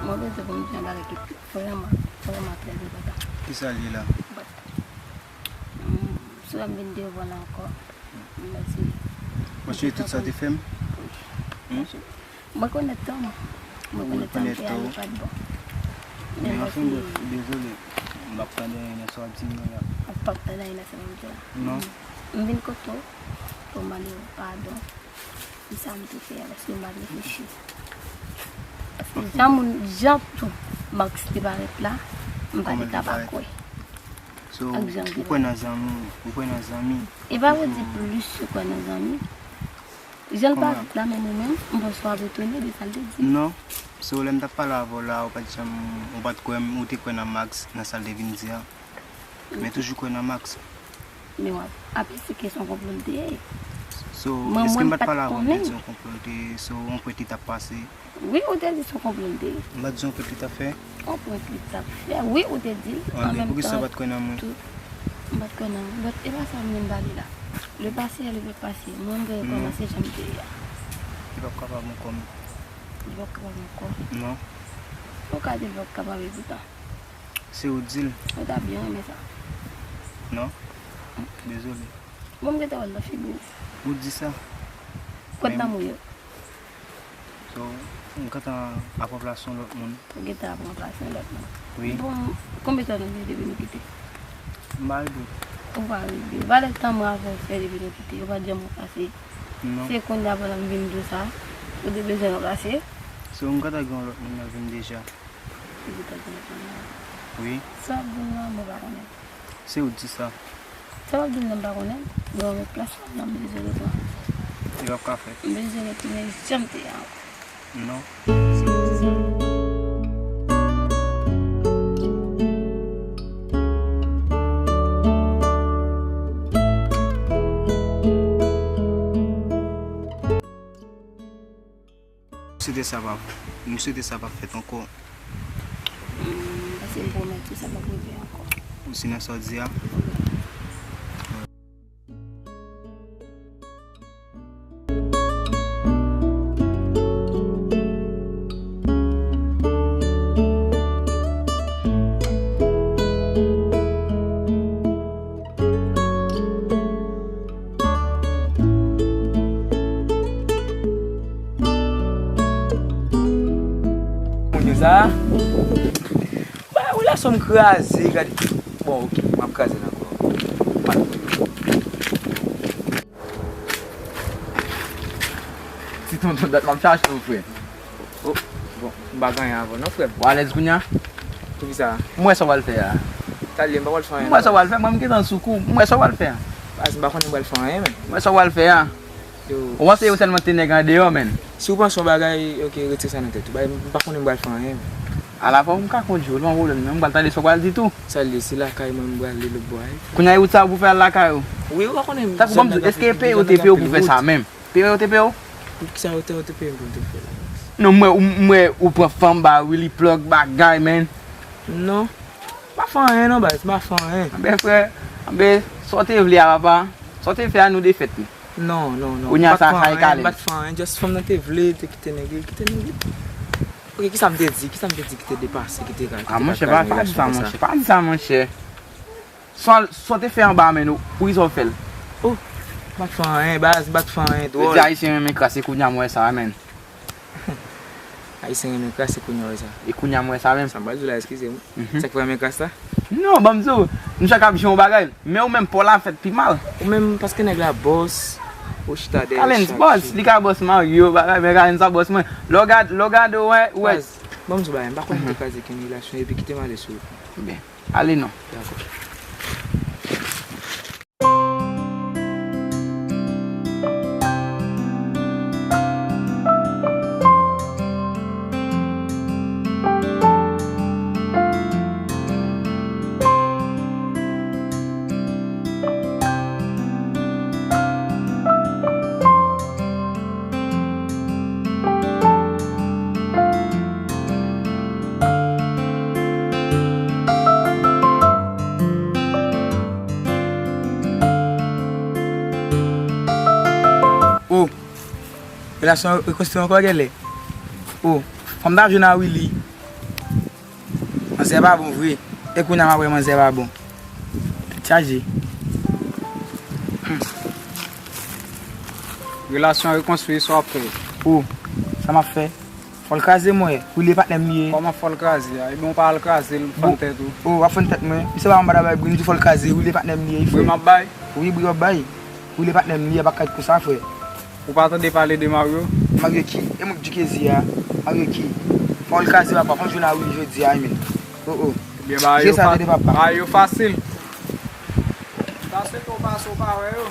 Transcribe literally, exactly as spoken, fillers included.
Mwen bezwen pou m di yon bagay ki vrèman, vrèman trè enpòtan. Kisa l ye la? But, mm, si w wè m vin devan la ankò, mèsi. Mwen cheri tout sa w te fè m? Wi. Hmm? Mwen konèt tò m. Mwen konèt sa m fè a, li pa t bon. Men anfen, brèf, dezole. M p ap tande anyen nan sa w ap di m nan la. Ou p ap tande anyen nan sa m ap di w la? Non. M vin kote w pou m mande w padon. Pou sa m te fè a, paske m pa t reflechi. Paske jan moun, jan tou Max te parèt la, m pa te ka pa kwè. So, ou kwè nan zanmi, ou kwè nan zanmi. E pa vle di plis ou kwè nan zanmi. Jan l parèt la, menm ou menm, m panse w ap etone de sa l te di. Non. So, lè m t ap pale avè w la, ou pa t janm, ou pa t kwè m, ou te kwè nan Max, nan sa l te vin di a. Men toujou kwè nan Max. Men w ap, ap esplike se yon konplo l te ye. So, èske m pa t pale avè w, m te di yon konplo l te ye, so, yon prank li t ap pase? Wi, ou te di se yon konplo l te ye. M pa t di yon prank li t ap fè? Yon prank li t ap fè, wi, ou te di l. An menm tan, poukisa w pa t kwè nan mwen? M pa t kwè nan mwen. But e pa sa m vin pale la. Le passé est le passé. Mwen, m vle rekòmanse jan m te ye a. Li p ap kapab ankò, m. Li p ap kapab ankò? Non. Ou ka di l p ap kapab, e poutan. Se ou di l. Ou ta byen renmen sa. Non. Dezole. Bon, m gentan wè l nan figi w. Ou di sa. Kòd lanmou yo. So, m gentan ap ranplase yon lòt moun. Ou gentan ap ranplase yon lòt moun. Wi. Bon, konbyen tan nou gen depi nou kite? M pa regle. Ou pa regle. Valè tan mwen avè w fè depi nou kite, yo pa t janm ranplase. Non. Se kounye a pandan m vin di w sa, ou te bezwen ranplase. So, m gentan gen yon lòt moun nan vi m deja. Ou gentan gen yon lòt moun nan vi w? Wi. Sa w ap di m nan, mwen pa konnen. Se ou di m nan, m pa konnen. Bon, mwen plas la, m bezwen retounen. Li p ap ka fèt. M bezwen retounen jan m te ye a ankò. Non. M swete sa pa, m swete sa pa fèt ankò. Mm, paske m pwomèt ou sa p ap rive ankò. Ou si nan sa w di a? Moun yo sa. Gason m kraze, gade. Bon, oke, m ap kraze l ankò. M al. Ti tonton dat m ap chache w, frè. Oh, bon, m pa gen anyen avè w non, frè m. Ou alèz kounye a? Poukisa? M wè sa w al fè a. Talè, m pa pral fè anyen non. M wè sa w al fè, mwen m gentan sou kou. M wè sa w al fè a. Baz, m pa konnen m pral fè anyen, men. M wè sa w al fè a. Yo. Ou panse yo sèlman te nèg andeyò, menn? Si w panse yon bagay, oke, retire sa nan tèt ou. Bay, m pa konnen m pral fè anyen, menn. Ala fò m ka kondui w, li pa yon pwoblèm, non. M pral tande sa w pral di tou. Sa l ye, se lakay mwen m pral li lòt bò a. Kounye a, e wout sa pou fè al lakay ou? Wi, ou pa konnen. Tankou ban m di w, èske e peye yo te peye w pou fè sa menm? Peye yo te peye w? Poukisa yo te, yo te peye m pou m te fè la? Non, m wè, m wè ou pran fanm ba Willy Plug bagay, menn. Non. M pa fè anyen non, baz, m pa fè anyen. Anben, frè, anben, sa w te vle a, papa? Sa w te fè a, nou defèt li. Non, non, non. Kounye a sa, sa e kale. M pa t fè anyen, just fanm nan te vle, te kite nèg li, kite nèg li. Oke, kisa m te di? Kisa m te di ki te depase, ki te ka, ki te ka kraze relasyon sa? A, monchè, pa, pa di sa, monchè, pa di sa, monchè. Sa w te fè anba a, menn, ou, poukisa w fè l? Oh, m pa t fè anyen, baz, m pa t fè anyen, dwòl. Yo di Ayisyen renmen kras, e kounye a m wè sa, menn. Ayisyen renmen kras, e kounye a w wè sa. E kounye a m wè sa, menn. Sa m pral di w la, eskize m. Mhm. Sa k fè w renmen kras la? Non, ban m di w, nou chak ap jwe yon bagay, men ou menm, pa w la fèt pi mal. Ou menm, paske nèg la bòs, ou chita dèyè Kalens chak bòs, fi. Li ka bòs Mario, bagay, men Kalens sa bòs mwen. Lè w gad-, lè w gade, w wè, w wè. Baz, ban m di w bagay, m pa konn te kraze kenn relasyon, epi kite m ale sou ou. Byen. Ale non. Dakò. Oh, relasyon rekonstwi ankò genlè. Oh, fanm ta jwenn a Willy. Manzè pa bon vre. E kounye a m ap wè manzè pa bon. Tèt chaje. Hmm. Relasyon rekonstwi, sa w ap fè? Oh, sa m ap fè? Fò l kraze m wè. Willy e patnè m li ye. Kòman fò l kraze a? Ebyen w pa al kraze l, fann tèt ou. Oh, w ap fann tèt mwen. Misye pa yon bada bay bri, m di fò l kraze. Willy e patnè m li ye, frè. Bri m ap bay? Wi, bri w ap bay. Willy e patnè m li ye, pa kay konsa, frè. Ou pa tande pale de Mario? Mario ki? E mwen k di kezi a. Mario ki? Fò l kraze papa, fò m jwenn a Willy jodi a, men. Oh, oh. Ebyen bagay yo fa-, bagay yo fasil. Sa se tou pase w pa wè yo.